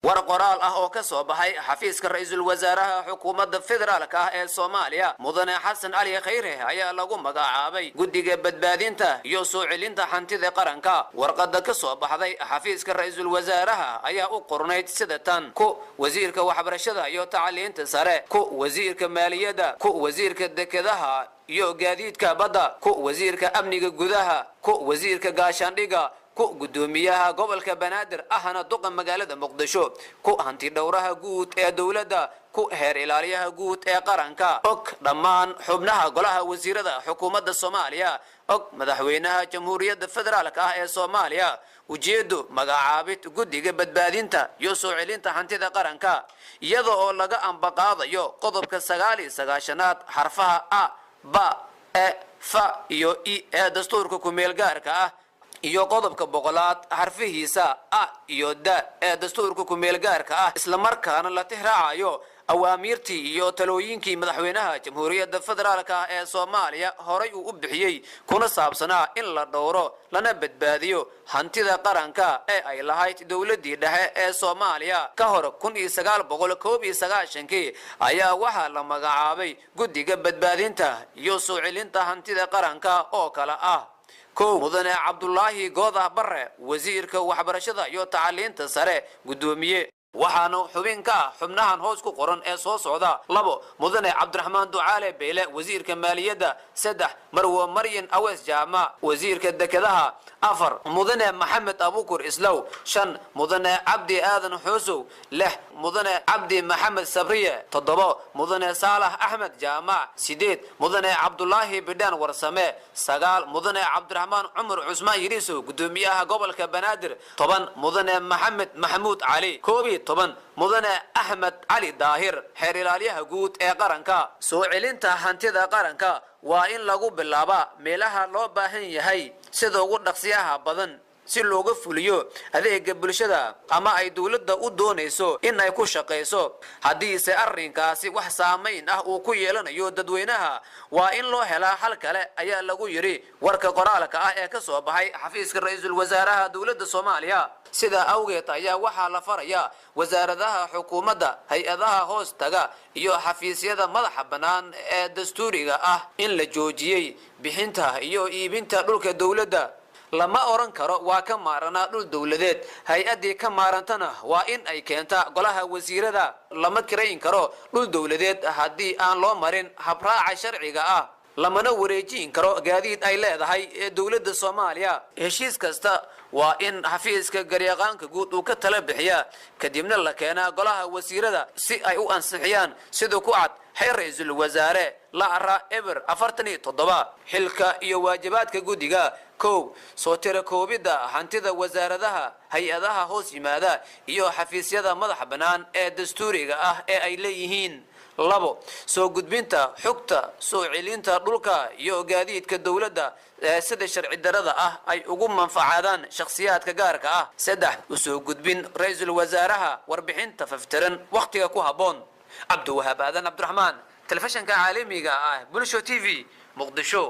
War qoraal ah oo ka soo baxay xafiiska ra-iisul wasaaraha xukuumadda federaalka ah ee Soomaaliya, Mudane Xasan Cali Khayre, ayaa lagu magacaabay guddiga badbaadinta iyo soo celinta hantida qaranka. Warqada ka soo baxday xafiiska ra-iisul wasaaraha ayaa u qornayd sida tan: ku wasiirka waxbarashada iyo tacliinta sare, ku wasiirka maaliyadda, ku wasiirka dekedaha iyo gaadiidka badda, ku wasiirka amniga gudaha, ku wasiirka gaashaandhigga, ku guddoomiyaha gobolka Banaadir ahna duqa magaalada Muqdisho, ku hanti dhowraha guud ee dowladda, ku xeer ilaaliyaha guud ee qaranka. Og dhammaan xubnaha golaha wasiirada xukuumadda Soomaaliya. Og madaxweynaha Jamhuuriyadda Federaalka ah ee Soomaaliya. Ujeedo: magacaabid guddiga badbaadinta iyo soo celinta hantida qaranka. Iyada oo laga ambaqaadayo qodobka 99aad xarfaha a, ba, e, fa iyo i ee dastuurka kumeel gaarka ah iyo qodobka 100aad xarfihiisa a iyo da ee dastuurka kumeel gaarka ah, islamarkaana la tixraacayo awaamiirtii iyo talooyinkii madaxweynaha Jamhuuriyadda Federaalka ah ee Soomaaliya horay uu u bixiyey, kuna saabsanaa in la dhowro lana badbaadiyo hantida qaranka ee ay lahayd dowladii dhexe ee Soomaaliya ka hor 1991-kii, ayaa waxaa la magacaabay guddiga badbaadinta iyo soo celinta hantida qaranka oo kale ah: 1, Mudane Cabdulaahi Goodah Bare, wasiirka waxbarashada iyo tacliinta sare, guddoomiye, waxaana xubin ka ah xubnahan hoos ku qoran ee soo socda: 2, Mudane Cabdiraxmaan Ducaale Beyle, wasiirka maaliyadda; 3, Marwo Maryan Awees Jaamac, wasiirka dekedaha; 4, Mudane Maxamed Abukur Islow; 5, Mudane Cabdi Aadan Xuusow; 6, Mudane Cabdi Maxamed Sabriye; 7, Mudane Saalax Axmed Jaamac; 8, Mudane Cabdulaahi Bidhaan Warsame; 9, Mudane Cabdiraxmaan Cumar Cusmaan Yiriisow, gudoomiyaha gobolka Banaadir; 10, Mudane Maxamed Maxamuud Cali; 11, Mudane Axmed Cali Daahir, xeer ilaalyaha guud ee qaranka. Soo celinta hantida qaranka waa in lagu bilaabaa meelaha loo baahan yahay sida ugu dhaqsiyaha badan, si looga fuliyo adeega bulshada ama ay dowladda u doonayso in ay ku shaqayso. Haddiise arrinkaasi wax saamayn ah uu ku yeelanayo dadweynaha, waa in loo helaa xal kale, ayaa lagu yidhi warka qoraalka ah ee ka soo baxay xafiiska ra-iisul wasaaraha dowladda Soomaaliya. Sidaa awgeed ayaa waxaa la farayaa wasaaradaha xukuumadda, hay-adaha hoos taga iyo xafiisyada madaxa bannaan ee dastuuriga ah in la joojiyey bixinta iyo iibinta dhulka dowladda. Lama odhan karo waa ka maaranaa dhul dowladeed. Hay-addii ka maarantana waa in ay keentaa golaha wasiirada. Lama kirayn karo dhul dowladeed haddii aan loo marin habraaca sharciga ah, lamana wareejin karo gaadiid ay leedahay ee dowladda Soomaaliya. Heshiis kasta waa in xafiiska garyaqaanka guud uu ka tala bixiyaa, kadibna la keenaa golaha wasiirada si ay u ansixiyaan, sida ku cad xeer ra-iisul wasaare la'ra 047. Xilka iyo waajibaadka guddiga: 1, soo tira koobidda hantida wasaaradaha, hay-adaha hoos yimaada iyo xafiisyada madaxa bannaan ee dastuuriga ah ee ay leeyihiin; 2, soo gudbinta xogta soo celinta dhulka iyo gaadiidka dowladda ee sida sharci darada ah ay ugu manfacaadaan shakhsiyaadka gaarka ah; 3, usoo gudbin ra-iisul wasaaraha warbixinta faftiran wakhtiga ku habboon. Cabdiwahaab Aadan Cabdiraxmaan, telefishinka caalamiga ah Bulsho TV, Muqdisho.